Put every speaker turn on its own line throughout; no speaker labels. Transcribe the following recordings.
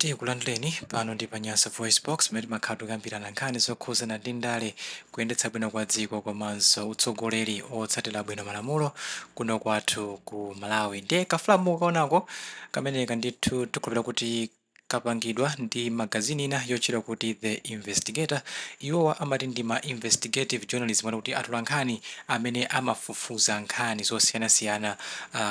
Tikulandireni pano ndi pa Nyasa Voice Box, pamene timakhala tikukambirana nkhani zokhuzana ndi ndale, kuyendetsa bwino kwa dziko komanso utsogoleri otsatira bwino malamulo kuno kwathu ku Malawi. Ndiye kafulamu kaonako kameneka ndithu tikhulupira kuti kapangidwa ndi magazini ina yotchedwa kuti The Investigator. Iwowa amati ndi ma investigative journalism, ati kuti atola nkhani amene amafufuza nkhani zosiyanasiyana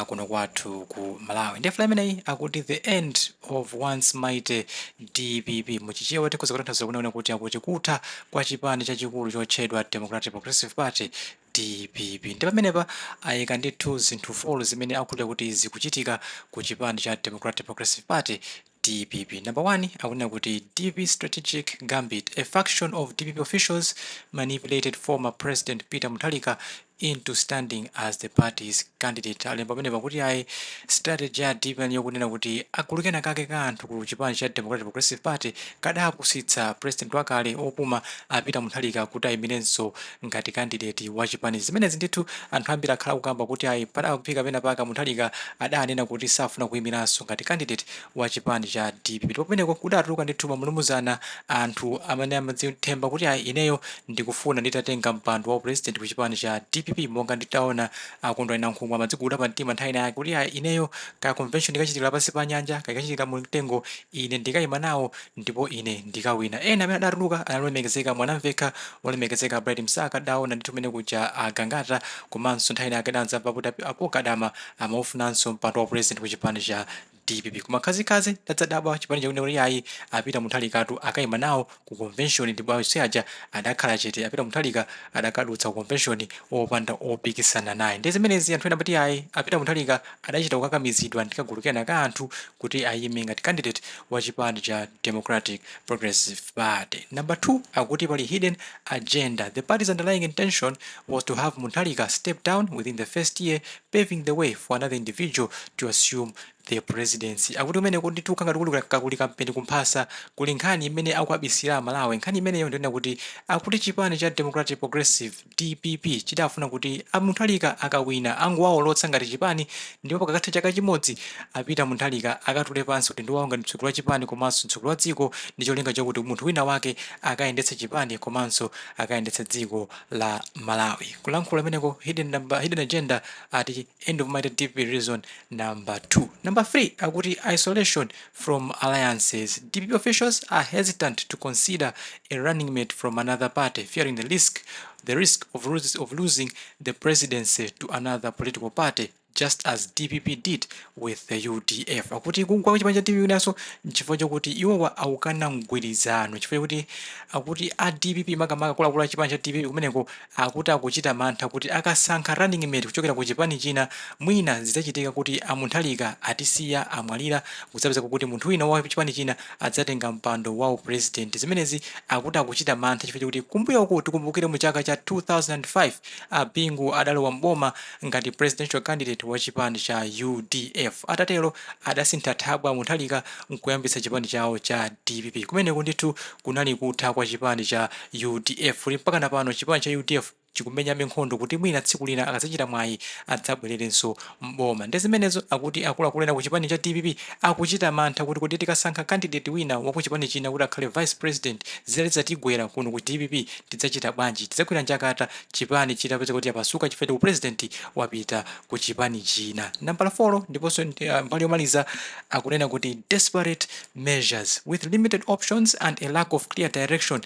kuno kwathu ku Malawi. Ndiye flyer imeneyi akuti "The End of Once Mighty DPP". Muchichewa tikhoza kutanthauza kunena kuti akuti kutha kwa chipani chachikulu chotchedwa Democratic Progressive Party, DPP. Ndi pamenepa ayika ndithu zinthu 4 zimene akukhulupirira kuti zikuchitika ku chipani cha Democratic Progressive Party, DPP. Number 1, akunena kuti "DPP strategic gambit: a faction of DPP officials manipulated former President Peter Mutharika into standing as the party's candidate". Alemba pamenepa kuti ayi, strategy ya DPP yokunena kuti agulu kena kake ka anthu ku chipani cha Democratic Progressive Party kadapusitsa president wakale opuma a Peter Mutharika kuti ayimirenso ngati candidate wa chipani. Zimenezi ndithu anthu ambiri akhala kukamba kuti ayi, padafika pena paka Mutharika adanena kuti safuna kuyimiranso ngati candidate wa chipani cha DPP. Ndipo pameneko kudatuluka ndithu mamulumuzana anthu amene amadzithemba kuti ayi, ineyo ndikufuna nditatenga mpando wa president ku chipani cha DPP, monga nditaona akondwani Nankhumwa amadziguda pa mtima nthawi yake kuti ayi, ineyo ka convention ikachitikira pansi pa nyanja, kaikachitikira mu mtengo, ine ndikayima nawo ndipo ine ndikawina. Ena amene adatuluka analemekezeka Mwanamvekha, olemekezeka Bright Msaka, adaona ndithu kumene kuja agangata, komanso nthawi yake adanzamva kuti apo Kadama amaufunanso mpando wa president ku chipani cha DPP. Koma khazikhazi tadzadabwa chipani chakuti kuti ayi, a Peter Mutharikatu akayima nawo ku convention, ndipo onse aja adakhala chete. A Peter Mutharika adakadutsa ku convention opanda opikisana naye. Ndi zimenezi anthu ena amati ayi, a Peter Mutharika adachita kukakamizidwa ndi kagulu kena ka anthu kuti ayime ngati candidate wa chipani cha Democratic Progressive Party. Number 2, akuti pali hidden agenda: the party's underlying intention was to have Mutharika step down within the first year, paving the way for another individual to assume the presidency. Akuti kumene ndithu kangati kuli kakuli kampeni kumphasa, kuli nkhani imene akuabisira Malawi. Nkhani imeneyo ndiyonena kuti akuti chipani cha Democratic Progressive, DPP, chidafuna kuti a Mutharika akawina angowawolotsa ngati chipani, ndipo pakatha chaka chimodzi a Peter Mutharika akatule pansi kuti ndiwawo ngati mtsogoleri wa chipani komanso mtsogoleri wa dziko, ndi cholinga chakuti munthu wina wake akayendetse chipani komanso akayendetse dziko la Malawi. Kulankhula imeneko hidden, number, hidden agenda ati end of mighty DPP, reason number 2. Number 3, akuti isolation from alliances: DPP officials are hesitant to consider a running mate from another party, fearing the risk of losing the presidency to another political party, just as DPP did with the UDF. Akuti kugwa chipani cha DPP naso nchifukwa chakuti iwowa akukana mgwirizano, chifukwa chakuti akuti a DPP, makamaka akuluakulu a chipani cha DPP kumeneko, akuti akuchita mantha kuti akasankha running mate kuchokera ku chipani china, mwina zidzachitika kuti a Mutharika atisiya, amwalira, kudzapeza kuti munthu wina wa chipani china adzatenga mpando wa president. Zimenezi akuti akuchita mantha chifukwa chakuti kumbuyo uku, tikumbukire mu chaka cha 2005 a Bingu adalowa mboma ngati presidential candidate wa chipani cha UDF. Atatero adasintha thabwa Mutharika nkuyambitsa chipani chawo cha DPP. Kumeneko ndithu kunali kutha kwa chipani cha UDF. Mpaka napano chipani cha UDF chikumenyabe nkhondo kuti mwina tsiku lina akadzachita mwayi adzabwererenso mboma. Ndi zimenezo akuti akuluakulu ena ku chipani cha DPP akuchita mantha kuti tikasankha candidate wina wa ku chipani china kuti akhale vice president, zidzatigwera kuno ku DPP, tidzachita bwanji? Tidzagwira njakata chipani chitapeza kuti apasuka chifukwa ku president wapita ku chipani china. Nambala 4 ndiponso mbali yomaliza, akunena kuti desperate measures: with limited options and a lack of clear direction,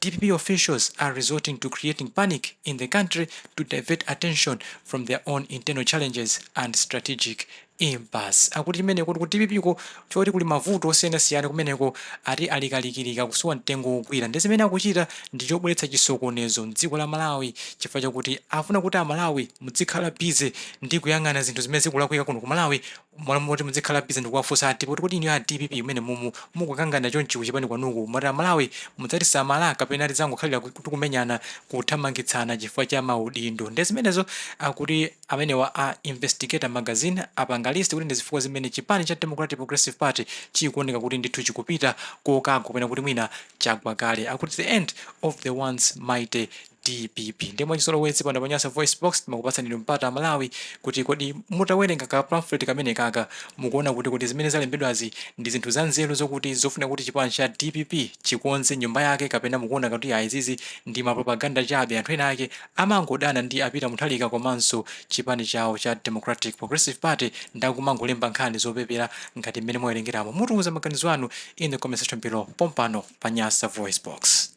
DPP officials are resorting to creating panic in the country to divert attention from their own internal challenges and strategic impasse. Akuti chimene kuti ku DPP ko choti kuli mavuto osiyanasiyana kumeneko, ati alikalikilika kusowa mtengo wogwira, ndi zimene akuchita ndi chobweretsa chisokonezo mdziko la Malawi, chifukwa chakuti afuna kuti Amalawi muzikhala busy ndi kuyang'ana zinthu zimene zikulakwika kuno ku Malawi, moti muzikhala busy ndi kuwafunsa ati kuti inu a DPP imene mumu mukukangana chonchi kuchipani kwanuku, mati Amalawi mudzatisamala kapena tidzangokhalira kuti kumenyana, kuthamangitsana chifukwa cha maudindo? Ndi zimenezo akuti amenewa a Investigator magazine apanga list kuti ndi zifukwa zimene chipani cha Democratic Progressive Party chikuoneka kuti ndithu chikupita kokagwa kapena kuti mwina chagwa kale. Akuti the end of the once mighty DPP. Ndiye mwachizolowezi pano pa Nyasa Voice Box timakupatsani mpata Malawi kuti kodi mutawerenga ka pamphlet kamene kaka, mukuona kuti zimene zalembedwazi ndi zinthu za nzeru zokuti zofuna kuti chipani cha DPP chikonze nyumba yake, kapena mukuona kuti ayi, izizi ndi mapropaganda chabe, anthu ena ake amangodana ndi a Peter Mutharika komanso chipani chawo cha Democratic Progressive Party ndakumangolemba nkhani zopepera ngati mmene mwawerengeramo? Mutiuza maganizo anu in the comment section below pompano pa Nyasa Voice Box.